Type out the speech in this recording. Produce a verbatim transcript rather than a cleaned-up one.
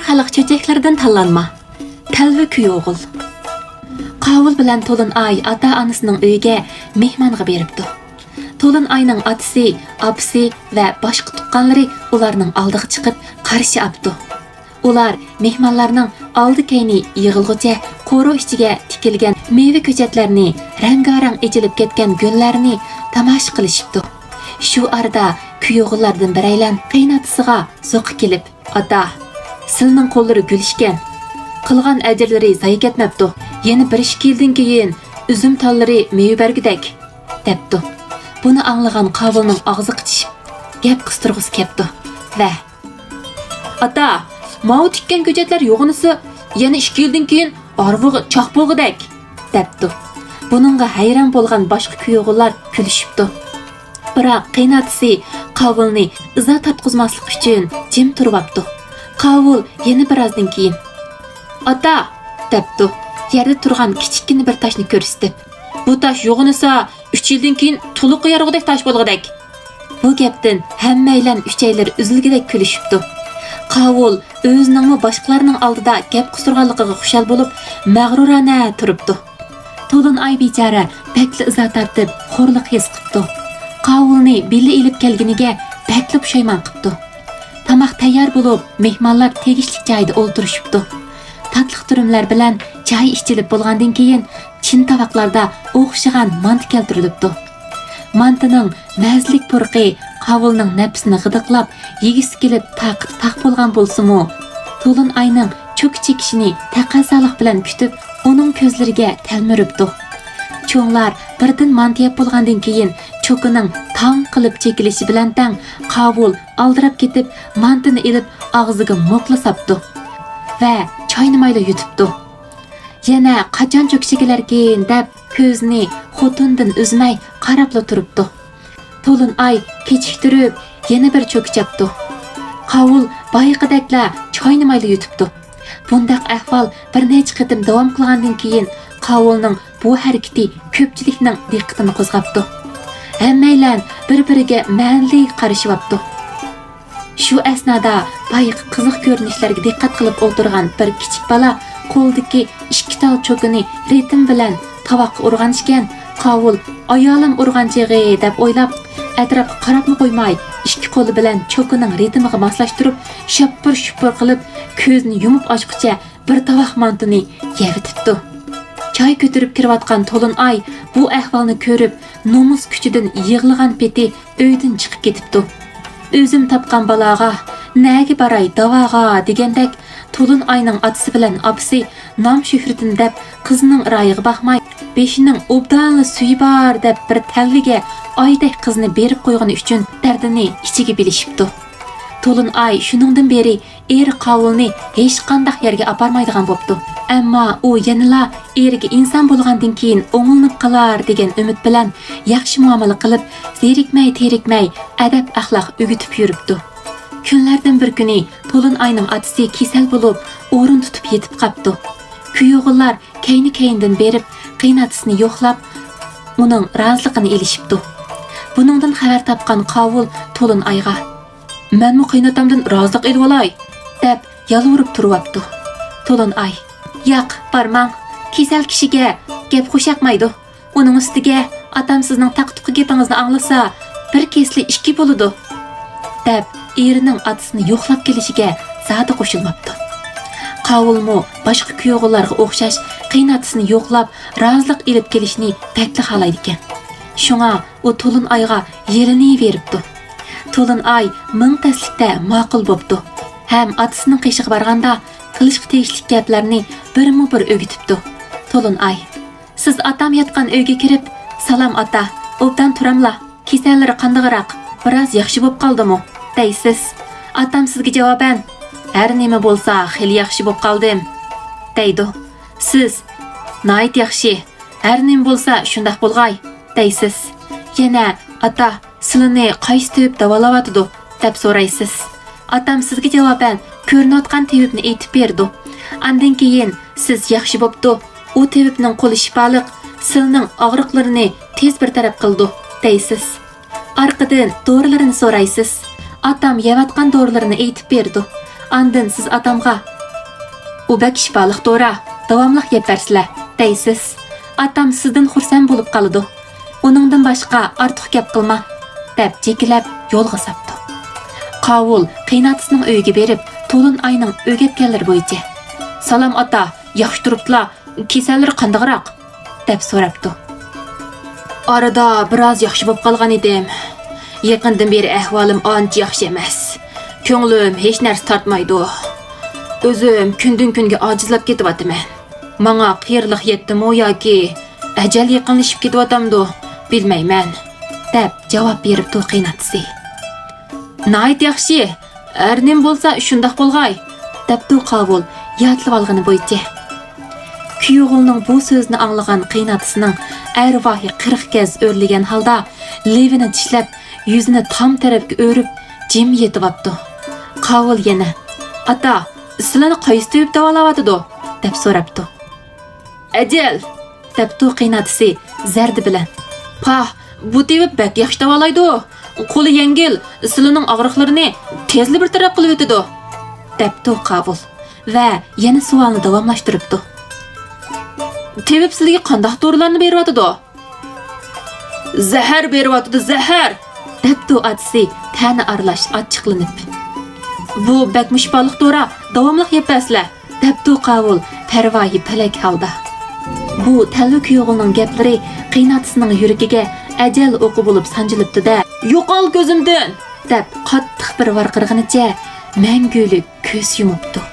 خەلق چۆچەكلىرىدىن تاللانما. تەلۋە كۈيئوغۇل. قاۋۇل بىلەن تولۇن ئاي ئاتا-ئانىسىنىڭ ئۆيىگە مېھمانغا بېرىپتۇ. تولۇن ئاينىڭ ئاتىسى، ئاپىسى ۋە باشقا تۇغقانلىرى ئۇلارنىڭ ئالدىغا چىقىپ قارشى ئاپتۇ. ئۇلار مېھمانلارنىڭ ئالدى-كەينى يىغىلغۇچە قورۇ ئىچىگە تىكىلگەن مېۋە كۆچەتلەرنى، رەڭگارەڭ ئېچىلىپ كەتكەن گۈللەرنى تاماشا قىلىشىپتۇ. شۇ ئارىدا كۈيئوغۇللاردىن بىرەيلەن قېيىنئاتىسىغا زوقى كېلىپ، «ئاتا، سىلنىڭ قوللىرى گۈل ئىكەن. قىلغان ئەجىرلىرى زايە كەتمەپتۇ. يەنە بىر ئىككى يىلدىن كېيىن ئۈزۈم تاللىرى مېۋە بەرگۈدەك» دەپتۇ. بۇنى ئاڭلىغان قاۋۇلنىڭ ئاغزى قىچىشىپ، گەپ قىستۇرغۇسى كەپتۇ ۋە، «ئاتا، ماۋۇ تىككەن كۆچەتلەر يوغىنىسا يەنە ئىككى يىلدىن كېيىن ھارۋىغا چاق بولغۇدەك» دەپتۇ. بۇنىڭغا ھەيران بولغان باشقا كۈيئوغۇللار كۈلۈشۈپتۇ. بىراق قېيىنئاتىسى قاۋۇلنى ئىزا تارتقۇزماسلىق ئۈچۈن جىم تۇرۇۋاپتۇ. قاۋۇل يەنە بىرازدىن كېيىن، «ئاتا!» دەپتۇ، يەردە تۇرغان كىچىككىنە بىر تاشنى كۆرسىتىپ. «بۇ تاش يوغىنىسا ئۈچ يىلدىن كېيىن تولۇققا يارىغۇدەك تاش بولغۇدەك.» بۇ گەپتىن ھەممەيلەن ئۈچەيلىرى ئۈزۈلگۈدەك كۈلۈشۈپتۇ. قاۋۇل ئۆزىنىڭمۇ باشقىلارنىڭ ئالدىدا گەپ قىستۇرغانلىقىغا خۇشال بولۇپ، مەغرۇرانە تۇرۇپتۇ. تولۇن ئاي بىچارە بەكلا ئىزا تارتىپ، خورلۇق ھېس قىپتۇ. قاۋۇلنى بىللە ئېلىپ كەلگىنىگە بەكلا پۇشايمان قىپتۇ. تاماق تەييار بولۇپ، مېھمانلار تېگىشلىك جايىدا ئولتۇرۇشۇپتۇ. تاتلىق تۈرۈملەر بىلەن چاي ئىچىلىپ بولغاندىن كېيىن، چىن تاۋاقلاردا ئوخشىغان مانتا كەلتۈرۈلۈپتۇ. مانتىنىڭ مەززىلىك پۇرىقى قاۋۇلنىڭ نەپسىنى غىدىقلاپ، يېگۈسى كېلىپ تاقىتى تاق بولغان بولسىمۇ، تولۇن ئاينىڭ چوكا چېكىشىنى تەقەززالىق بىلەن كۈتۈپ، ئۇنىڭ كۆزلىرىگە تەلمۈرۈپتۇ. چوڭلار بىردىن مانتا يەپ بولغاندىن كېيىن، چوكىنىڭ تاڭ قىلىپ چېكىلىشى بىلەن تەڭ، قاۋۇل ئالدىراپ كېتىپ، مانتىنى ئېلىپ ئاغزىغا موكلا ساپتۇ ۋە چاينىمايلا يۈتۈپتۇ. يەنە قاچان چوكا چېكىلەركىن دەپ، كۆزىنى خوتۇندىن ئۈزمەي قاراپلا تۇرۇپتۇ. تولۇن ئاي كېچىكتۈرۈپ يەنە بىر چوكا چاپتۇ. قاۋۇل بايىقىدەكلا چاينىمايلا يۈتۈپتۇ. بۇنداق ئەھۋال بىر نەچچە قېتىم داۋام قىلغاندىن كېيىن، قاۋۇلنىڭ بۇ ھەرىكىتى كۆپچىلىكنىڭ دىققىتىنى قوزغاپتۇ. ھەممەيلەن بىر-بىرىگە مەنىلىك قارىشىۋاپتۇ. شۇ ئەسنادا بايىقى قىزىق كۆرۈنۈشلەرگە دىققەت قىلىپ ئولتۇرغان بىر كىچىك بالا قولىدىكى ئىككى تال چوكىنى رىتىم بىلەن تاۋاققا ئۇرغان ئىكەن، قاۋۇل «ئايالىم ئۇرغان چېغى» دەپ ئويلاپ، ئەتراپقا قاراپمۇ قويماي، ئىككى قولى بىلەن چوكىنىڭ رىتىمىغا ماسلاشتۇرۇپ، شاپپۇر-شۇپپۇر قىلىپ، كۆزىنى يۇمۇپ ئاچقۇچە بىر تاۋاق مانتىنى يەۋېتىپتۇ. چاي كۆتۈرۈپ كىرىۋاتقان تولۇن ئاي بۇ ئەھۋالنى كۆرۈپ، نومۇس كۈچىدىن يىغلىغان پېتى ئۆيدىن چىقىپ كېتىپتۇ. «ئۆزۈم تاپقان بالاغا، نەگە باراي داۋاغا» دېگەندەك، تولۇن ئاينىڭ ئاتىسى بىلەن ئاپىسى نام-شۆھرىتىنى دەپ، قىزنىڭ رايىغا باقماي، بېشىنىڭ ئوبدانلا سۈيى بار دەپ بىر تەلۋىگە ئايدەك قىزنى بېرىپ قويغىنى ئۈچۈن دەردىنى ئىچىگە بېلىشىپتۇ. تولۇن ئاي شۇنىڭدىن بېرى ئېرى قاۋۇلنى ھېچقانداق يەرگە ئاپارمايدىغان بوپتۇ. ئەمما ئۇ يەنىلا ئېرىگە ئىنسان بولغاندىن كېيىن ئوڭلىنىپ قالار دېگەن ئۈمىد بىلەن ياخشى مۇئامىلە قىلىپ، زېرىكمەي-تېرىكمەي ئەدەپ-ئەخلاق ئۆگىتىپ يۈرۈپتۇ. كۈنلەردىن بىر كۈنى تولۇن ئاينىڭ ئاتىسى كېسەل بولۇپ، ئورۇن تۇتۇپ يېتىپ قاپتۇ. كۈيئوغۇللار كەينى-كەينىدىن بېرىپ، قېيىنئاتىسىنى يوقلاپ، ئۇنىڭ رازىلىقىنى ئېلىشىپتۇ. بۇنىڭدىن خەۋەر تاپقان قاۋۇل تولۇن ئايغا، «مەنمۇ قېيىنئاتامدىن رازىلىق ئېلىۋالاي» دەپ يالۋۇرۇپ تۇرۇۋاپتۇ. تولۇن ئاي، «ياق، بارماڭ. كېسەل كىشىگە گەپ خۇش ياقمايدۇ. ئۇنىڭ ئۈستىگە ئاتام سىزنىڭ تاقا-تۇقا گېپىڭىزنى ئاڭلىسا، بىر كېسىلى ئىككى بولىدۇ» دەپ، ئېرىنىڭ ئاتىسىنى يوقلاپ كېلىشىگە زادى قوشۇلماپتۇ. قاۋۇلمۇ باشقا كۈيئوغۇللارغا ئوخشاش قېيىنئاتىسىنى يوقلاپ، رازىلىق ئېلىپ كېلىشنى بەكلا خالايدىكەن. شۇڭا ئۇ تولۇن ئايغا يېلىنىۋېرىپتۇ. تولۇن ئاي مىڭ تەسلىكتە ماقۇل بوپتۇ ھەم ئاتىسىنىڭ قېشىغا بارغاندا قىلىشقا تېگىشلىك گەپلەرنى بىرمۇ بىر ئۆگىتىپتۇ. تولۇن ئاي، سىز ئاتام ياتقان ئۆيگە كىرىپ، «سالام ئاتا، ئوبدان تۇراملا؟ كېسەللىرى قانداقراق؟ بىراز ياخشى بوپ قالدىمۇ؟» دەيسىز. ئاتام سىزگە جاۋابەن، «ھەر نېمە بولسا خېلى ياخشى بوپ قالدىم» دەيدۇ. سىز، «ناھايىتى ياخشى، ھەر نېمە بولسا شۇنداق بولغاي» دەيسىز. يەنە، «ئاتا، سىلىنى قايسى تېۋىپ داۋالاۋاتىدۇ؟» دەپ سورايسىز. ئاتام سىزگە جاۋابەن كۆرۈنۈۋاتقان تېۋىپنى ئېيتىپ بېرىدۇ. ئاندىن كېيىن سىز، «ياخشى بوپتۇ، ئۇ تېۋىپنىڭ قولى شىپالىق، سىلىنىڭ ئاغرىقلىرىنى تېز بىر تەرەپ قىلىدۇ» دەيسىز. ئارقىدىن دورىلىرىنى سورايسىز. ئاتام يەۋاتقان دورىلىرىنى ئېيتىپ بېرىدۇ. ئاندىن سىز ئاتامغا، «ئۇ بەك شىپالىق دورا، داۋاملىق يەپ بەرسىلە» دەيسىز. ئاتام سىزدىن خۇرسەن بولۇپ قالىدۇ. «ئۇنىڭدىن باشقا ئارتۇق گەپ قىلما» دەپ جېكىلەپ يولغا ساپتۇ. قاۋۇل قېيىنئاتىسىنىڭ ئۆيىگە بېرىپ، تولۇن ئاينىڭ ئۆگەتكەنلىرى بويىچە، «سالام ئاتا، ياخشى تۇرۇپتىلا، كېسەللىرى قانداقراق؟» دەپ سوراپتۇ. «ئارىدا بىراز ياخشى بولۇپ قالغان ئىدىم. يېقىندىن بېرى ئەھۋالىم ئانچە ياخشى ئەمەس. كۆڭلۈم ھېچ نەرسە تارتمايدۇ. ئۆزۈم كۈندىن-كۈنگە ئاجىزلاپ كېتىۋاتىمەن. ماڭا قېرىلىق يەتتىمۇ ياكى ئەجەل يېقىنلىشىپ كېتىۋاتامدۇ، بىلمەيمەن» دەپ جاۋاب بېرىپتۇ قېيىنئاتىسى. «ناھايىتى ياخشى، ھەر نېمە بولسا شۇنداق بولغاي» دەپتۇ قاۋۇل ياتلىۋالغىنى بويىچە. كۈيئوغلىنىڭ بۇ سۆزىنى ئاڭلىغان قېيىنئاتىسىنىڭ ئەرۋاھى قىرىق گەز ئۆرلىگەن ھالدا لېۋىنى چىشلەپ، يۈزىنى تام تەرەپكە ئۆرۈپ، جىم يېتىۋاپتۇ. قاۋۇل يەنە، «ئاتا، سىلىنى قايسى تېۋىپ داۋالاۋاتىدۇ؟» دەپ سوراپتۇ. «ئەجەل!» دەپتۇ قېيىنئاتىسى زەردە بىلەن. «پاھ، بۇ تېۋىپ بەك ياخشى داۋالايدۇ. قولى يەڭگىل، سىلىنىڭ ئاغرىقلىرىنى تېزلا بىر تەرەپ قىلىۋېتىدۇ» دەپتۇ قاۋۇل ۋە يەنە سوئالنى داۋاملاشتۇرۇپتۇ. «تېۋىپ سىلىگە قانداق دورىلارنى بېرىۋاتىدۇ؟» «زەھەر بېرىۋاتىدۇ، زەھەر!» دەپتۇ ئاتىسى تەنە ئارىلاش ئاچچىقلىنىپ. «بۇ بەكمۇ شىپالىق دورا، داۋاملىق يەپ بەرسىلە» دەپتۇ قاۋۇل پەرۋايى پەلەك ھالدا. بۇ تەلۋە كۈيئوغلىنىڭ گەپلىرى قېيىنئاتىسىنىڭ يۈرىكىگە ئەجەل ئوقى بولۇپ سانجىلىپتۇ-دە، «يوقال كۆزۈمدىن!» دەپ قاتتىق بىر ۋارقىرىغىنىچە مەڭگۈلۈك كۆز يۇمۇپتۇ.